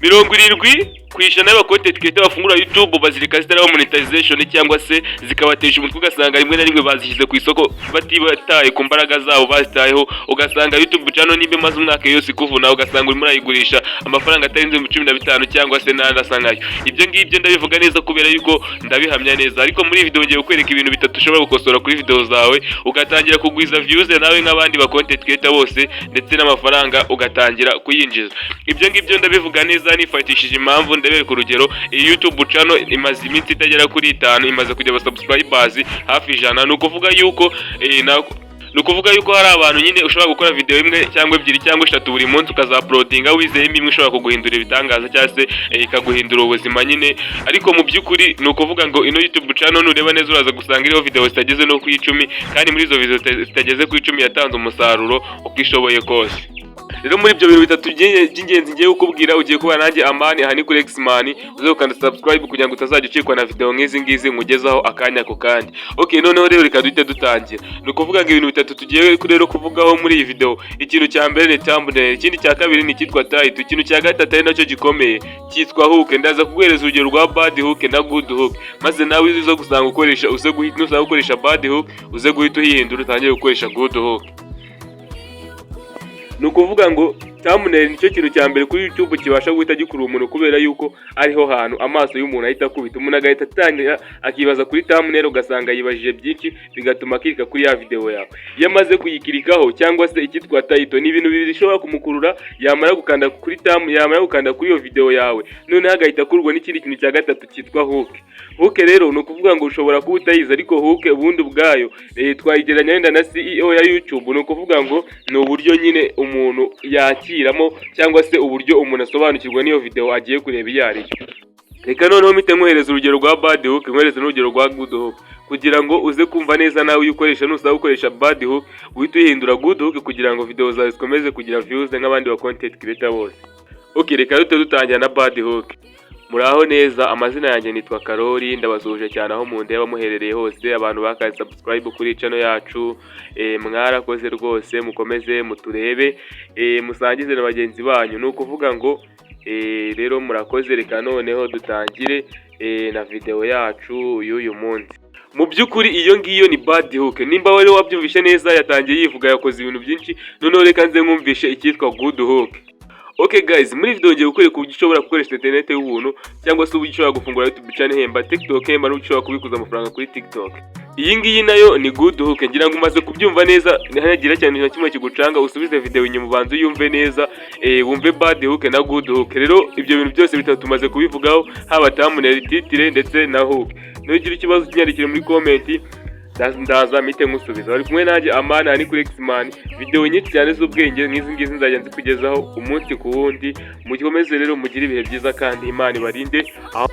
70% y'aba content creator bafungura YouTube bazireka zitaraho monetization, cyangwa se zikabatesha umutwe, ugasanga rimwe na rimwe bazishyize ku isoko batitaye ku mbaraga zabo bazitayeho. Ugasanga YouTube channel nimba imaze umwaka yose ikuvuna, ugasanga urimo urayigurisha amafaranga atarenze 15,000 cyangwa se n'andi asa nkayo. Ibyo ngibyo ndabivuga neza kubera yuko ndabihamya neza. Ariko muri iyi video ngiye kukwereka ibintu bitatu ushobora gukosora kuri video zawe, ugatangira kugwiza views nawe nk'abandi ba content creator bose, ndetse n'amafaranga ugatangira kuyinjiza. Ibyo ngibyo ndabivuga neza nifatishije impamvu. Ndabereka urugero. Iyi YouTube channel imaze iminsi itagera kuri 5, imaze kujya aba subscribers hafi 100. Ni ukuvuga yuko hari abantu nyine ushobora gukora video imwe cyangwa ebyiri cyangwa eshatu buri munsi, ukazauploadinga wizeyemo imwe ishobora kuguhindura ibitangaza cyangwa se ikaguhindura ubuzima nyine. Ariko mu by'ukuri ni ukuvuga ngo ino YouTube channel nureba neza uraza gusanga iriho video zitageze no ku 10, kandi muri izo video zitageze ku 10 yatanze umusaruro uko ishoboye kose. Rero muri ibyo bintu bitatu by'ingenzi ngiye kukubwira, ugiye kuba nanjye Amani, aha ni kuri Xman. Uze gukanda subscribe kugira ngo utazajya ucikwa na video nk'izi ngizi nkugezaho akanya ku kandi. Okay, noneho rero reka duhite dutangira. Ni ukuvuga ngo ibintu bitatu tugiye rero kuvugaho muri iyi video: ikintu cya mbere ni thumbnail, ikindi cya kabiri ni icyitwa title, ikintu cya gatatu ari nacyo gikomeye cyitwa hook. Ndaza kuguhereza urugero rwa bad hook na good hook, maze nawe uze gusanga ukoresha, uze guhita nusanga ukoresha bad hook, uze guhita uhindura utangire gukoresha good hook. Ni ukuvuga ngo thumbnail nicyo kintu cya mbere kuri YouTube kibasha guhita gikurura umuntu, kubera yuko ariho hantu amaso y'umuntu ahita akubita, umuntu agahita atangira akibaza kuri thumbnail, ugasanga yibajije byinshi, bigatuma akirika kuri ya video yawe. Iyo amaze kuyikirikaho, cyangwa se icyitwa title, ni ibintu bibiri bishobora kumukurura. Yamara gukanda kuri thumb, yamara gukanda kuri iyo video yawe, noneho agahita akururwa n'ikindi kintu cya gatatu cyitwa hook. Hook rero ni ukuvuga ngo ushobora kuba utayizi, ariko hook ubundi ubwayo twayigereranya wenda na SEO ya YouTube. Ni ukuvuga ngo ni uburyo nyine umuntu yakiramo, cyangwa se uburyo umuntu asobanukirwa n'iyo video agiye kureba iyo ari yo. Reka noneho mpite nkohereza urugero rwa bad hook, nkohereza n'urugero rwa good hook, kugira ngo uze kumva neza nawe iyo ukoresha. Nusaba gukoresha bad hook, uhite uhindura good hook kugira ngo video zawe zikomeze kugira views nk'abandi ba content creator bose. Okay, reka duhite dutangira na bad hook. Muraho neza, amazina yanjye nitwa Karori, ndabasuhuje cyane aho mundeba muherereye hose. Abantu bakaye subscribe kuri channel yacu, mwarakoze rwose, mukomeze muturebe, musangize na bagenzi banyu. Ni ukuvuga ngo rero murakoze. Reka noneho dutangire na video yacu y'uyu munsi. Mu by'ukuri iyo ngiyo ni bad hook. Nimba wari wabyumvishe neza, yatangiye yivuga, yakoze ibintu byinshi. Noneho reka nze nkumvishe icyitwa good hook. Okay guys, muri video ngiye kukwereka uburyo ushobora gukoresha internet y'ubuntu, cyangwa se uburyo ushobora gufungura YouTube channel ihemba, TikTok ihemba, n'uburyo ushobora kubikuza amafaranga kuri TikTok. Iyi ngiyi nayo ni good hook. Ngira ngo umaze kubyumva neza. Ntihagira cyane na kimwe kigucanga, usubize video inyuma ubanze uyumve neza, wumve bad hook na good hook. Rero ibyo bintu byose bitatu tumaze kubivugaho, haba thumbnail, title ndetse na hook. Nugira ikibazo kinyandikire muri comment, ndaza mpite nkusubiza. Bari kumwe nanjye Amani, ni kuri Xman. Video nyinshi cyane z'ubwenge nk'izi ngizi nzajya nzikugezaho umunsi ku wundi. Mukomeze rero mugire ibihe byiza kandi Imana ibarinde aho.